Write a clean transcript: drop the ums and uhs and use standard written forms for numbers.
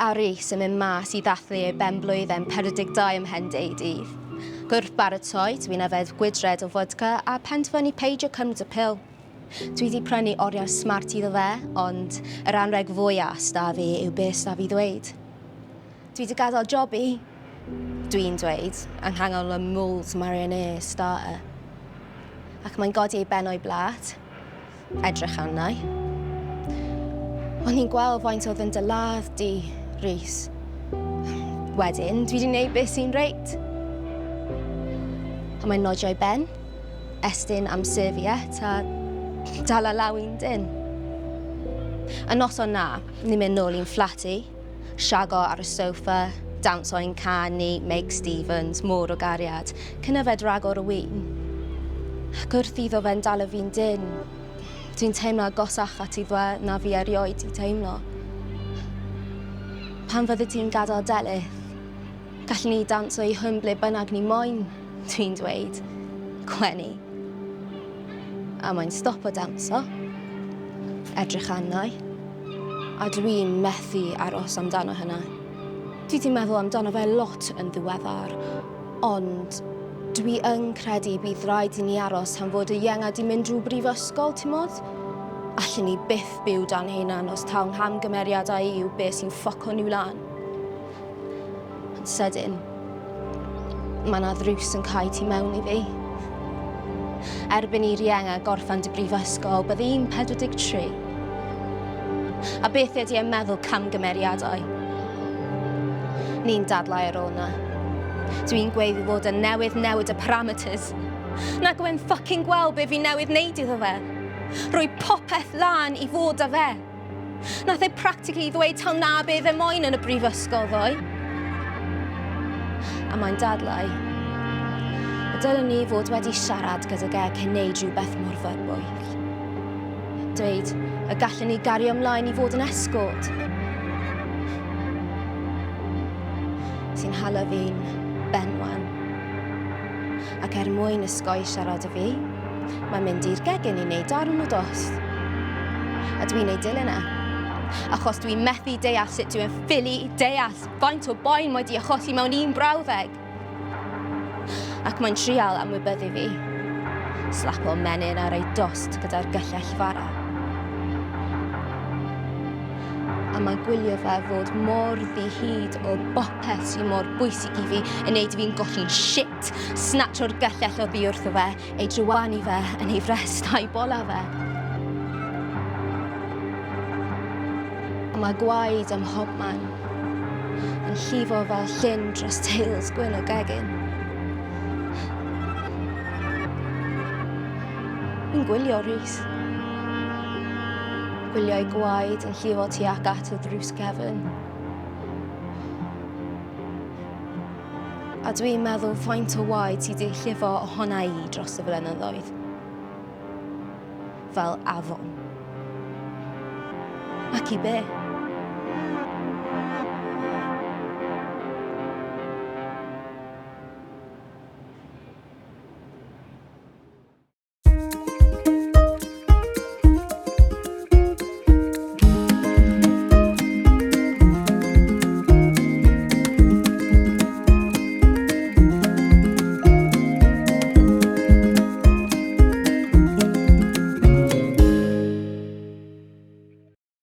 a Rhys yn mynd mas i ddathlu ei ben-blwydd e'n 42 ymhen deuddydd. Gwrth baratoi, dwi'n yfed gwydred o fodca a penderfynu peidio cymryd y pil. Dwi 'di prynu oriawr smart iddo fe, ond yr anrheg fwya s'da fi yw be s'da fi ddweud. Dwi 'di gadael job i, dwi'n dweud, yng nghanol y mulled marionnaise starter. Ac mae'n godi ei ben o'i blât. Edrych arna i. O'n i'n gweld faint oedd yn dy ladd di, Rhys. Wedyn, dwi wedi gwneud beth sy'n reit. A mae'n nodio ei ben, estyn am serviette a dala law i'n dyn. Y noson na, ni'n mynd nôl i'n fflat i, shago ar y sofa, dawnsio i'n canu Meg Stevens, Môr o Gariad, cyn yfed ragor o win. Ac wrth iddo fe'n dala fi'n dynn, dwi'n teimlo agosach at iddo fe na fi erioed 'di teimlo. Pan fyddi ti'n gadael Delyth, gallwn ni dawnsio i hwn ble bynnag ni moyn, dwi'n dweud. Gwenu. A mae'n stopo dawnsio. Edrych arna i. A dwi'n methu aros amdano hynna. Dwi 'di meddwl amdano fe lot yn ddiweddar, ond dwi yn credu bydd rhaid i ni aros tan fod y ienga 'di mynd drwy brifysgol, timod? Allen ni byth byw dan hunan os taw nghamgymeriadau i yw be sy'n ffoco ni lan. Yn sydyn, mae 'na ddrws yn cau tu mewn i fi. Erbyn i Rienga gorffen dy brifysgol, byddi i'n 43. A beth ydy e'n meddwl camgymeriadau? Ni'n dadlau ar ôl 'na. Dwi'n gweud ei fod yn newydd newid y parameters. Nag yw e'n fucking gweld be fi newydd wneud iddo fe. Rhoi popeth lan i fod â fe. Nath e practically ddweud taw na be fe moyn yn y brifysgol ddoe. A mae'n dadlau y dylen ni fod wedi siarad gydag e cyn neud rhywbeth mor fyrbwyll. Dweud y gallen ni gario ymlaen i fod yn esgort. Sy'n hala fi'n benwan. Ac er mwyn ysgoi siarad â fi, mae'n mynd i'r gegin i wneud darn o dost. A dwi'n ei dilyn e. Achos dwi'n methu deall sut dwi'n ffili deall faint o boen mae di achosi mewn un brawddeg. Ac mae'n trial anwybyddu fi. Slapo menyn ar ei dost gyda'r gyllell fara. A mae gwylio fe fod mor ddi-hid o bopeth sy'n mor bwysig i fi yn neud i fi'n golli'n shit, snatcho'r gyllell oddi wrtho fe, ei drywanu fe yn ei frest a'i bola fe. A mae gwaed ym mhobman, yn llifo fel llyn dros teils gwyn o gegin. Fi'n gwylio Rhys. Gwylio'i gwaed yn llifo tuag at y ddrws gefn. A dwi'n meddwl faint o waed sydd wedi llifo ohona i dros y flynyddoedd. Fel afon. Ac i be?